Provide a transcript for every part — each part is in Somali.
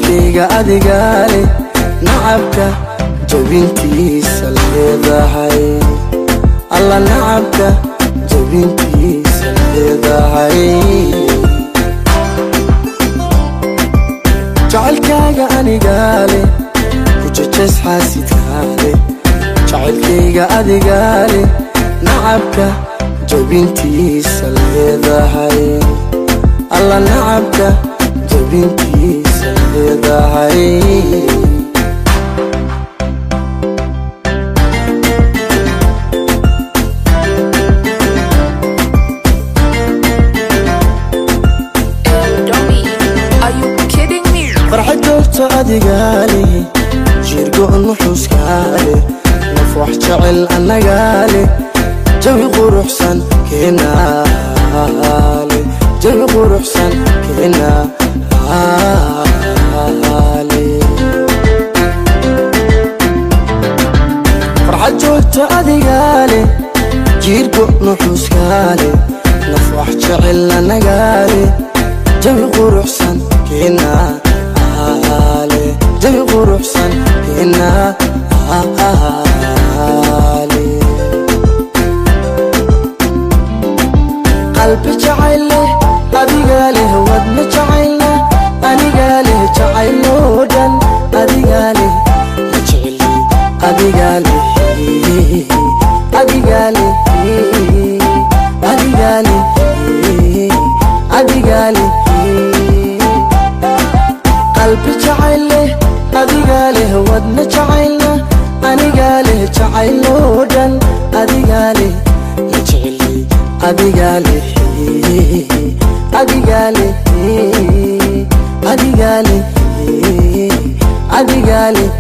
Jacaylkayga adigaa leh, nacabka jabintiisa leedahay. Alla nacabka jabintiisa leedahay. Jacaylkaaga anigaa leh, ku jejees xaasidkaa leh. Jacaylkayga adigaa leh, nacabka jabintiisa leedahay. Alla nacabka jabintiisa leedahay. El Domi, are you kidding me? Farxad joogto adigaa leh, jiirgo nuxuskaa leh, naf wax jecel annagaa leh, jawi quruxsan keenaale, jawi quruxsan keenaale. Farxad joogto adigaa leh, jiirgo nuxuskaa leh, naf wax jecel annagaa leh, jawi quruxsan keenaale, jawi quruxsan keenaale. Qalbi jacayl leh adigaa leh, wadna jacayl leh anigaa leh, jacayloo dhan adigaa leh, ma jecli adigaa leh, adigaa leh, adigaa leh, adigaa leh. Qalbi jacayl leh adigaa leh, wadna jacayl leh anigaa leh, jacayloo dhan adigaa leh, ma jecli adigaa leh, adigaa leh, adigaa leh, adigaa leh,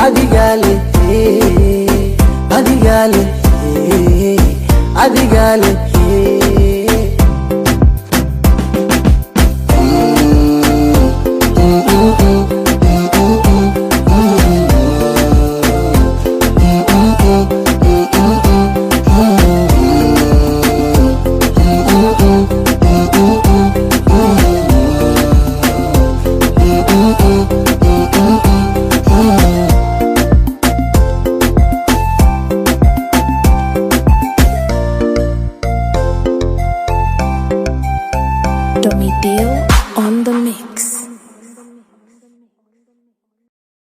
adigaa leh, adigaa leh, adigaa leh. Domi Deal on the mix.